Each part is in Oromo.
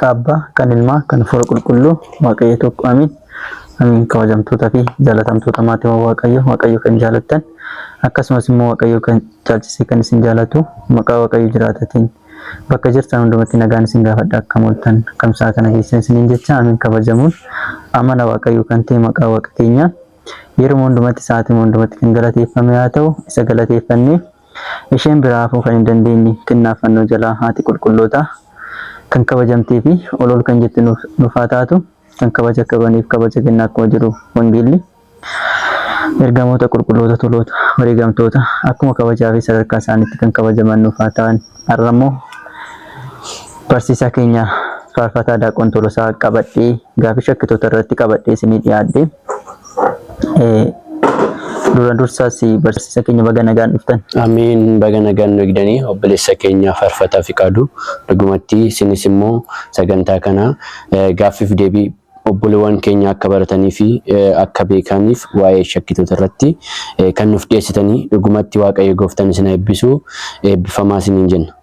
Maqaa Abbaa, kan Ilmaa, kan Hafuura Qulqulluu, Waaqayyo tokko, amiin. Amiin. Kabajamtoota fi jaalatamtoota maatiiwwan Waaqayyo, Waaqayyo kan jaalattan, akkasumas immoo Waaqayyo kan caalchisee kan isin jaalatu, maqaa Waaqayyo jiraatatiin bakka jirtan hundumatti nagaan isin gaafadha. Akkam ooltan, akkam sa'a kana keessa isiniin jecha. Amiin. Kabajamuun amala Waaqayyo kan ta'e maqaa Waaqa keenyaa yeruma hundumatti, sa'aatii hundumatti kan galateeffame haa ta'u. Isa galateeffannee isheen biraa hafuu kan hin dandeenye kennaa fannoo jalaa haati qulqullootaa kan kabajamtee fi ol ol kan jette nuuf haa taatu. Kan kabaja qabaniif kabaja kennaa akkuma jiru wangeelli. Ergamoota, qulqulloota, toloota, wareegamtoota akkuma kabajaa fi sadarkaa isaaniitti kan kabajaman nuuf haa ta'an. Har'a immoo barsiisaa keenya faarfataa Daaqon Tolosaa qabadhee gaafii shakkitoota irratti qabadhee isinii dhiyaadhe. Dura dursaas barsiisa keenya baga nagaan dhuftan. Amiin, baga nagaan nu eegdanii, obboleessa keenya faarfataa Fiqaaduu. Dhugumatti isinis immoo sagantaa kana gaaffiif deebii obboleewwan keenya akka baratanii fi akka beekaniif waa'ee shakkitoota irratti kan nuuf dhiyeessitanii, dhugumatti Waaqayyo gooftaan isin eebbisu, eebbifamaa isiniin jenna.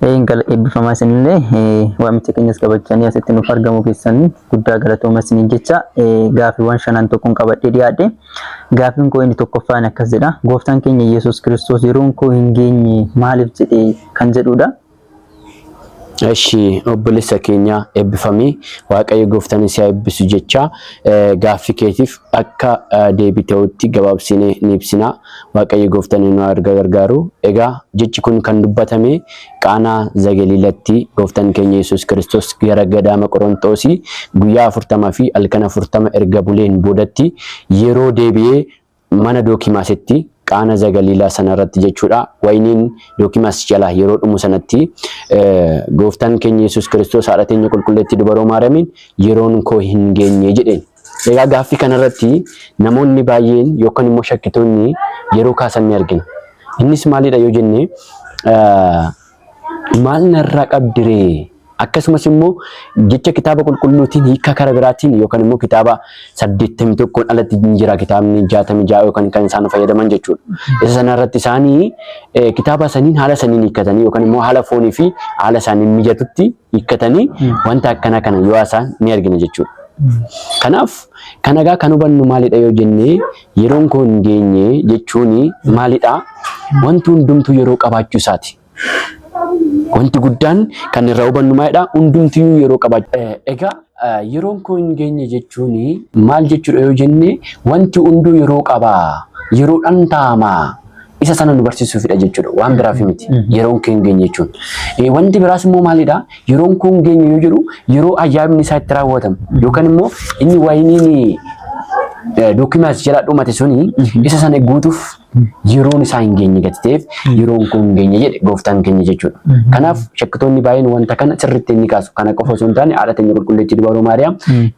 Eebbifamaa isinillee, waamicha keenyas kabajanii asitti nuuf argamu keessan guddaa galatooma isiniin jecha. Gaaffiiwwan shanan tokkoon qabadhee dhiyaadhe. Gaaffiin koo inni tokkoffaan akkas jedha. Gooftaan keenya Yesuus Kiristoos yeroon koo hin geenye maaliif jedhee kan jedhudha. Eshi, obboleessa keenya, eebbifamii, Waaqayyo gooftaan si haa eebbisu jecha gaaffii keetiif akka deebii ta'utti gabaabsinee ni ibsina. Waaqayyo gooftaan nu arga gargaaru. Egaa jechi kun kan dubbatame Qaanaa Zagaliilatti, gooftaan keenya Yesuus Kiristoos gara gadaama Qorontoosii guyyaa 40 fi halkan 40 erga buleen boodatti, yeroo deebi'ee mana Dookimaasitti, Qaana Zagaliilaa sanarratti jechuudha. Wayiniin Dookimaas jalaa yeroo dhumu sanatti gooftaan keenya Yesuus Kiristoos haadha teenya qulqulleettii dubaroo Maariyaamiin yeroon koo hin geenye jedheen. Egaa gaaffii kanarratti namoonni baay'een yookaan immoo shakkitoonni yeroo kaasan ni argina. Innis maalidha yoo jenne, maal narraa qabdiree? Akkasumas immoo jecha kitaaba qulqulluutiin hiika kara biraatiin yookaan immoo kitaaba 81n alatti ni jira kitaabni 66 yookaan kan isaan fayyadaman jechuudha. Isa sanarratti isaanii kitaaba saniin haala saniin hiikkatanii yookaan immoo haala foonii fi haala isaaniin mijatutti hiikkatanii wanta akkana kana yoo isaan ni argina jechuudha. Kanaaf kan egaa kan hubannu maalidha yoo jenne, yeroon koo hin geenye jechuun maalidha? Wanti hundumtuu yeroo qabaachuu isaati. Wanti guddaan kan irraa hubannu maalidha? Hundumtiyyuu yeroo qabaachuu. Egaa yeroon koo hin geenye jechuun maal jechuudha yoo jenne, wanti hunduu yeroo qabaa. Yeroodhaan taa'ama. Isa sana nu barsiisuufidha jechuudha. Waan biraaf miti. Yeroon koo hin geenye jechuun. Wanti biraas immoo maalidha? Yeroon koo hin geenye yoo jedhu, yeroo ajaa'ibni isaa itti raawwatamu yookaan immoo inni wayiniin Dookimaas jalaa dhumate suni, isa sana guutuuf yeroon isaa hin geenye gati ta'eef yeroon koo hin geenye jedhe gooftaan keenya jechuudha. Kanaaf shakkitoonni baay'een wanta kana sirriitti inni kaasu. Kana qofa osoo hin taane, haadha teenya qulqulleettii dubaroo Maariyaam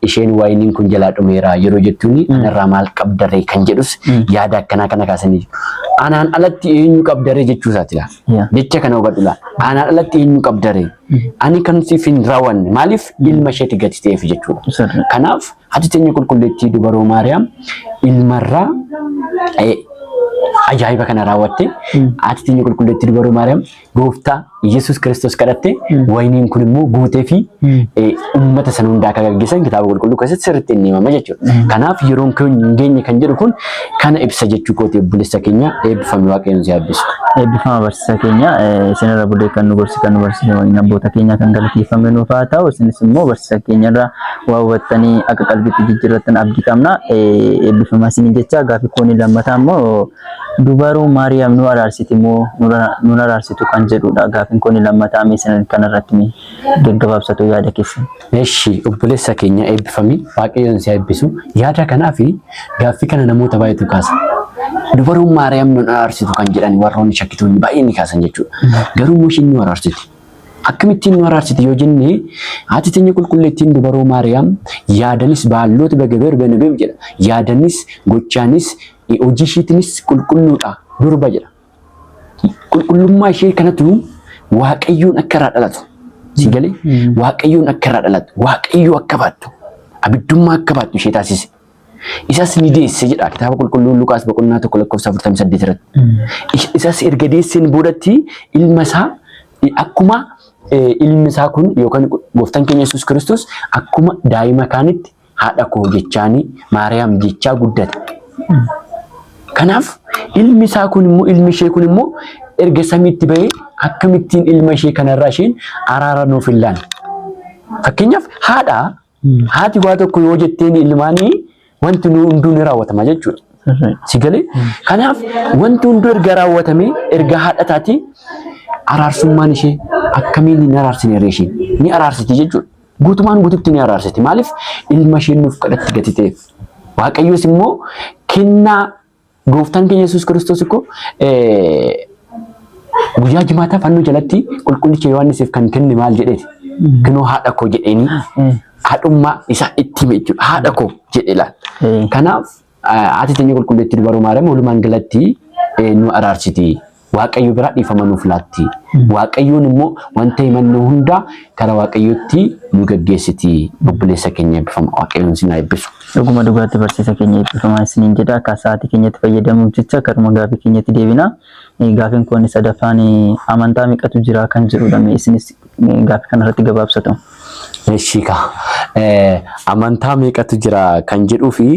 isheen wayiniin kun jalaa dhumeera yeroo jettuuni anarraa maal qabdaree kan jedhus yaada akkanaa kana kaasanii jiru. Anaan alatti eenyu qabdaree jechuu isaati laata. Jecha kana hubadhu laata. Anaan alatti eenyu qabdaree? Ani kan siif hin raawwanne maaliif, ilma isheeti gati ta'eef jechuudha. Kanaaf haati teenya qulqulleettii dubaroo Maariyaam ilmarraa ajaa'iba kana raawwatte. Haati teenya qulqulleettii dubaroo Maariyaam gooftaa Yesuus Kiristoos kadhatte, wayiniin kun immoo guutee fi uummata sana hundaa akka gaggeessan kitaaba qulqulluu keessatti sirriitti inni himama jechuudha. Kanaaf yeroon kun hin geenye kan jedhu kun kana ibsa jechuu kooti. Obboleessa keenya, eebbifami, Waaqayyoon si eebbisu. Eebbifama barsiisa keenya, isinirra bulee kan nu gorsi, kan nu barsiise waliin abboota keenya kan galateeffame nuuf haa ta'u. Isinis immoo barsiisa keenyarraa waa hubattanii akka qalbiitti jijjiirrattan abdii qabna. Eebbifama isiniin jecha. Gaaffii koonii lammataa immoo dubaroo Maariyaam nu araarsiti moo nun araarsitu kan jedhudha. Gaaffiin koonii lammataa mee isin kanarratti mee gaggabaabsatu yaada keessan. Eshi, obboleessa keenya, eebbifami, Waaqayyoon si eebbisu. Yaada kanaa fi gaaffii kana namoota baay'eetu kaasa. Dubaroon Maariyaam nun araarsitu kan jedhan warroonni shakkitoonni baay'een ni kaasan jechuudha. Garuu immoo ishiin nu araarsiti. Akkamittiin nu araarsiti yoo jenne, haati teenya qulqulleettiin dubaroo Maariyaam yaadanis baalloota bagabeer benabeef jedha. Yaadanis, gochaanis, hojii ishiitinis qulqulluudha durba jedha. Qulqullummaa ishee kanatu Waaqayyoon akka irraa dhalatu. Si galee? Waaqayyoon akka irraa dhalatu, Waaqayyoo akka baattu, abiddummaa akka baattu ishee taasise. Isas ni deesse jedha kitaaba qulqulluun Luqaas boqonnaa 1 lakkoofsa 48 irratti. Isas erga deesseen boodatti ilma isaa akkuma Ilmi isaa kun yookaan gooftaan keenya Yesuus Kiristoos akkuma daa'ima kaanitti haadha koo jechaanii Maariyaam jechaa guddate. Kanaaf ilmi isaa kun immoo ilmi ishee kun immoo erga samiitti bahee akkamittiin ilma ishee kanarraa isheen araara nuuf hin laanne. Fakkeenyaaf haadha haati waa tokko yoo jetteen ilmaanii wanti nu hunduu ni raawwatama jechuudha. Si galee? Kanaaf wanti hunduu erga raawwatamee erga haadha taatee araarsummaan ishee akkamiin hin araarsine ree isheen ni araarsiti jechuudha. Guutumaan guututti ni araarsiti. Maaliif ilma isheen nuuf kadhatti gati ta'eef. Waaqayyos immoo kennaa gooftaan keenya Yesuus Kiristoos ikkoo guyyaa jimaataa fannoo jalatti qulqullicha Yohaannisiif kan kenne maal jedheeti? Kinoo haadha koo jedheenii haadhummaa isaa itti hime jechuudha. Haadha koo jedhe laal. Kanaaf haati teenya qulqulleettii dubaroo Maariyaam walumaan galatti nu araarsiti. Waaqayyo biraa dhiifama nuuf laatti. Waaqayyoon immoo wanta himannu hundaa karaa Waaqayyootti nu gaggeessiti. Obboleessa keenya eebbifama. Waaqayyoon isin haa eebbisu. Dhuguma dhugaatti barsiisa keenya eebbifamaa isiniin jedha. Akka sa'aatii keenyatti fayyadamuuf jecha karuma gaafii keenyatti deebina. Gaafiin kun sadaffaan amantaa meeqatu jira kan jedhudha. Mee isinis gaaffii kanarratti gabaabsatu. Eshi kaa amantaa meeqatu jira kan jedhuu fi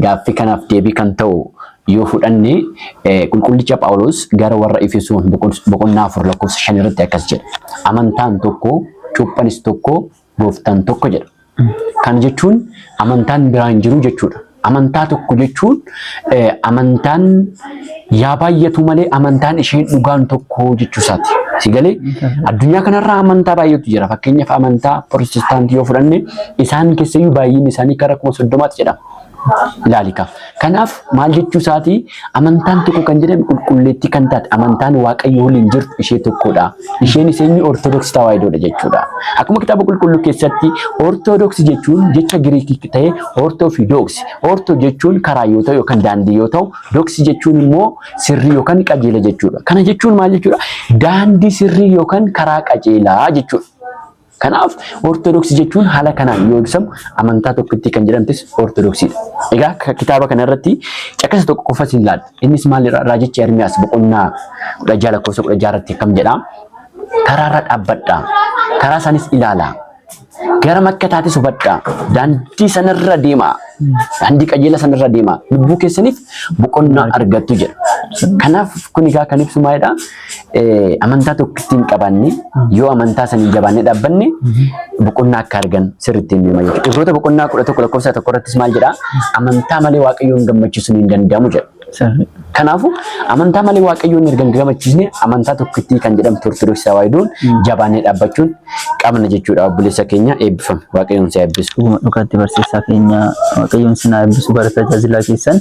gaaffii kanaaf deebii kan ta'u yoo fudhanne qulqullicha Phaawulos gara warra Efesoon boqonnaa 4 lakkoofsa 5 irratti akkas jedha. Amantaan tokko, cuuphanis tokko, gooftaan tokko jedha. Kana jechuun amantaan biraa hin jiru jechuudha. Amantaa tokko jechuun amantaan yaa baay'atu malee amantaan isheen dhugaan tokko jechuu isaati. Si galee addunyaa kanarraa amantaa baay'eetu jira. Fakkeenyaaf amantaa Pirotestaantii yoo fudhanne isaan keessayyuu baay'inni isaanii kara 30,000 jedhama. Ilaali kaa. Kanaaf maal jechuu isaati amantaan tokko kan jedhame qulqulleettii kan taate amantaan Waaqayyo waliin jirtu ishee tokkodha. Isheenis eenyu Ortodoksii Tawaahidoodha jechuudha. Akkuma kitaaba qulqulluu keessatti Ortodoksii jechuun jecha Giriikii ta'e ortoo fi dooksi. Ortoo jechuun karaa yoo ta'u yookaan daandii yoo ta'u, dooksi jechuun immoo sirrii yookaan qajeela jechuudha. Kana jechuun maal jechuudha? Daandii sirrii yookaan karaa qajeelaa jechuudha. Kanaaf Ortodoksii jechuun haala kanaan yoo ibsamu amantaa tokkittii kan jedhamtes Ortodoksiidha. Egaa kitaaba kana irratti caqasa tokko qofa isin laalla. Innis maalidha? Raajichi Ermiyaas boqonnaa 16 lakkoofsa 16 irratti akkam jedha? Karaarra dhaabbadhaa. Karaa isaaniis ilaalaa. Gara makka taates hubadhaa. Daandii sanarra deemaa. Daandii qajeela sanarra deemaa. Lubbuu keessaniif boqonnaa argattu jedha. Kanaaf kun egaa kan ibsu maalidha? Amantaa tokkitti hin qabaanne yoo amantaa sanii jabaannee dhaabbanne boqonnaa akka argan sirriitti hin hima jechuudha. Ibroota boqonnaa 11 lakkoofsa 1 irrattis maal jedha? Amantaa malee Waaqayyoon gammachiisuun hin danda'amu jedha. Kanaafuu amantaa malee Waaqayyoon erga hin gammachiisne amantaa tokkittii kan jedhamtu Ortodoksii Tawaahidoon jabaannee dhaabbachuun qabna jechuudha. Obboleessa keenya eebbifame. Waaqayyoon si eebbisu. Dhuguma dhugaatti barsiisaa keenya Waaqayyoon sin haa eebbisu bara tajaajilaa keessan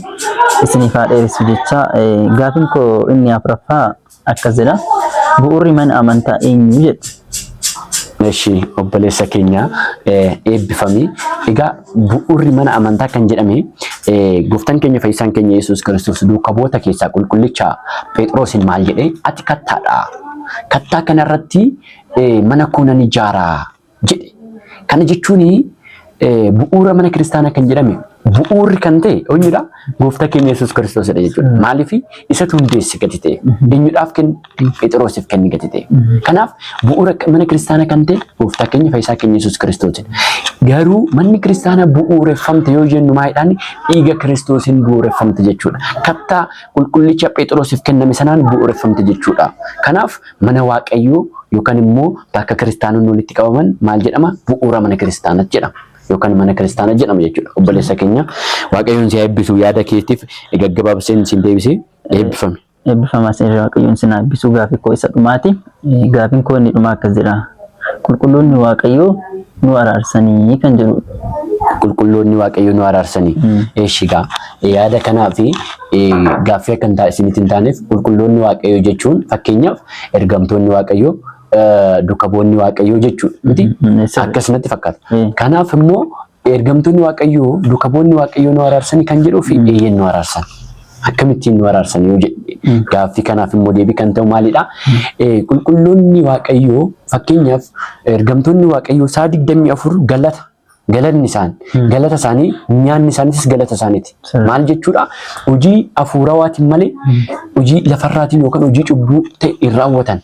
isiniif haa dheeressu jecha gaafiin koo inni afuraffaa akkas jedha. Bu'uurri mana amantaa eenyu jedhu. Eshi obboleessa keenya eebbifami. Egaa bu'uurri mana amantaa kan jedhame gooftaan keenya fayyisaan keenya Yesuus Kiristoos duuka bu'oota keessaa qulqullicha Phexroosiin maal jedhe ati kattaadha. Kattaa kanarratti mana koo nan ijaara jedhe. Kana jechuun bu'uura mana kiristaanaa kan jedhame bu'uurri kan ta'e eenyudha? Gooftaa keenya Yesuus Kiristoosidha jechuudha. Maaliif isatu hundeesse gati ta'e. Eenyudhaaf kenne? Phexroosiif kenne gati ta'e. Kanaaf bu'uura mana kiristaanaa kan ta'e gooftaa keenya fayyisaa keenya Yesuus Kiristoosidha. Garuu manni kiristaanaa bu'uureffamte yoo jennu maalidhaan dhiiga Kiristoosiin bu'uureffamte jechuudha. Kattaa qulqullicha Phexroosiif kenname sanaan bu'uureffamte jechuudha. Kanaaf mana Waaqayyoo yookaan immoo bakka kiristaanonni walitti qabaman maal jedhama? Bu'uura mana kiristaanaa jedhama. Yookaan mana kiristaanaa jedhama jechuudha. Obboleessa keenya Waaqayyoon si haa eebbisu yaada keetiif gaggabaabseen siin deebisee eebbifame. Eebbifamaa isin Waaqayyoon isin haa eebbisu gaafii koo isa dhumaati. Gaafiin koo inni dhumaa akkas jedha. Qulqulloonni Waaqayyoo nu araarsanii kan jedhudha. Qulqulloonni Waaqayyoo nu araarsanii. Eeshi gaa yaada kanaa fi gaaffii akka hin isinitti hin taaneef qulqulloonni Waaqayyoo jechuun fakkeenyaaf ergamtoonni Waaqayyoo duuka bu'oonni Waaqayyoo jechuudha. Miti? Akkas natti fakkaata. Kanaaf immoo ergamtoonni Waaqayyoo duuka bu'oonni Waaqayyoo nu araarsanii kan jedhuu fi eeyyeen nu araarsan. Akkamittiin nu araarsan yoo jedhe gaaffii kanaaf immoo deebii kan ta'u maalidha? Qulqulloonni Waaqayyoo fakkeenyaaf ergamtoonni Waaqayyoo sa'a 24 galata galanni isaan galata isaanii nyaanni isaaniitis galata isaaniiti. Maal jechuudha? Hojii hafuurawaatiin malee hojii lafarraatiin yookaan hojii cubbuu ta'e hin raawwatan.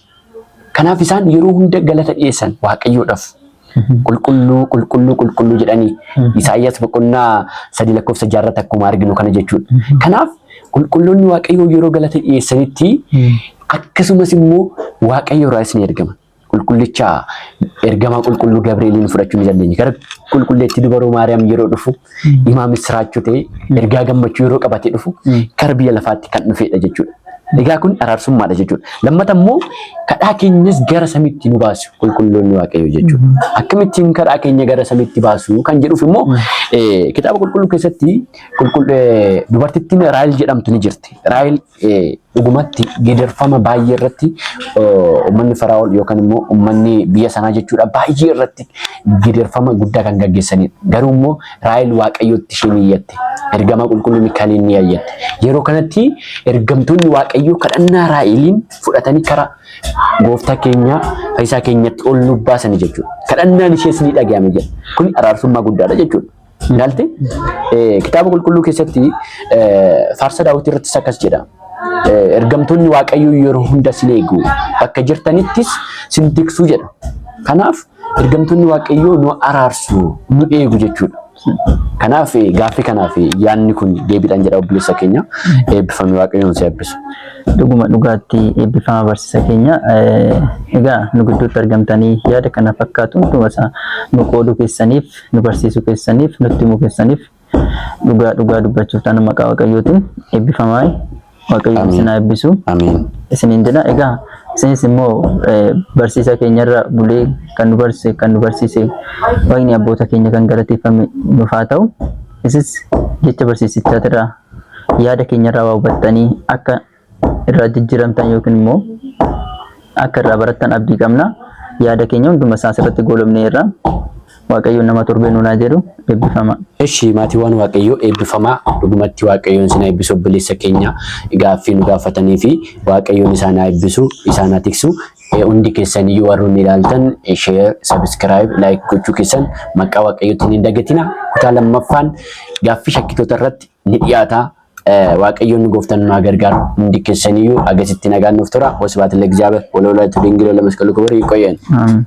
Kanaaf isaan yeroo hunda galata dhiyeessan Waaqayyoodhaaf. Qulqulluu, qulqulluu, qulqulluu jedhanii Isaayyaas boqonnaa 3 lakkoofsa 6 irratti akkuma arginu kana jechuudha. Kanaaf qulqulloonni Waaqayyoo yeroo galata dhiyeessanitti akkasumas immoo Waaqayyo irraas ni ergama. Qulqullicha ergamaa qulqulluu Gabri'eeliin fudhachuu ni dandeenya. Gara qulqulleettii dubaroo Maariyaam yeroo dhufu himaa misiraachuu ta'e ergaa gammachuu yeroo qabatee dhufu gara biyya lafaatti kan dhufedha jechuudha. Egaa kun araarsummaadha jechuudha. Lammata immoo kadhaa keenyas gara samiitti nu baasu qulqulloonni Waaqayyoo jechuudha. Akkamittiin kadhaa keenya gara samiitti baasu kan jedhuuf immoo kitaaba qulqulluu keessatti dubartittiin Raahel jedhamtu ni jirti. Raahel dhugumatti gidirfama baay'ee irratti uummanni Faraa'oon yookaan immoo uummanni biyya sanaa jechuudha baay'ee irratti gidirfama guddaa kan gaggeessanidha. Garuu immoo Raahel Waaqayyootti isheen iyyatte. Ergamaa qulqulluu Mikaa'eliin ni iyyatte. Yeroo kanatti ergamtoonni Waaqayyoo kadhannaa Raaheliin fudhatanii karaa gooftaa keenya fayyisaa keenyatti ol nu baasani jechuudha. Kadhannaan ishees ni dhaga'ame jedha. Kun araarsummaa guddaadha jechuudha. Ilaalte kitaaba qulqulluu keessatti faarsa daawwitii irrattis akkas jedha. Ergamtoonni Waaqayyoo yeroo hunda sin eegu bakka jirtanittis sin tiksu jedha. Kanaaf ergamtoonni Waaqayyoo nu araarsu nu eegu jechuudha. Kanaaf gaaffii kanaaf yaadni kun deebiidhaan jedha obboleessa keenya. Eebbifami Waaqayyoon si eebbisu. Dhuguma dhugaatti eebbifama barsiisa keenya. Egaa nu gidduutti argamtanii yaada kana fakkaatu hunduma isaa nu qooduu keessaniif, nu barsiisuu keessaniif, nutti himuu keessaniif dhugaa dhugaa dubbachuuf taana maqaa Waaqayyootiin eebbifamaa. Waaqayyo Amiin. isin haa eebbisu. Amiin. Isiniin jedha. Egaa isinis immoo barsiisa keenyarra bulee kan nu barsiise kan nu barsiise Waaqni abboota keenya kan galateeffame nuuf haa ta'u. Isis jecha barsiisichaatirraa yaada keenyarraa waa hubattanii akka irraa jijjiiramtan yookiin immoo akka irraa barattan abdii qabna. Yaada keenya hunduma isaa asirratti goolabneerra. Waaqayyo nama torbee nuun haa jedhu eebbifama. Eshi maatiiwwan Waaqayyoo eebbifamaa dhugumatti Waaqayyoon isin haa eebbisu obboleessa keenya gaaffii nu gaafatanii fi Waaqayyoon isaan haa eebbisu isaan haa tiksu hundi keessan iyyuu warroonni ilaaltan share subscribe like gochuu keessan maqaa Waaqayyootiin hin dagatina kutaa lammaffaan gaaffii shakkitoota irratti ni dhiyaata. Waaqayyoon gooftaan nu haa gargaaru hundi keessan iyyuu agasitti nagaan nuuf tura. Wasbaat ለእግዚአብሔር ወለወላዲቱ ድንግል ወለመስቀሉ ክቡር ይቆየን። Amiin.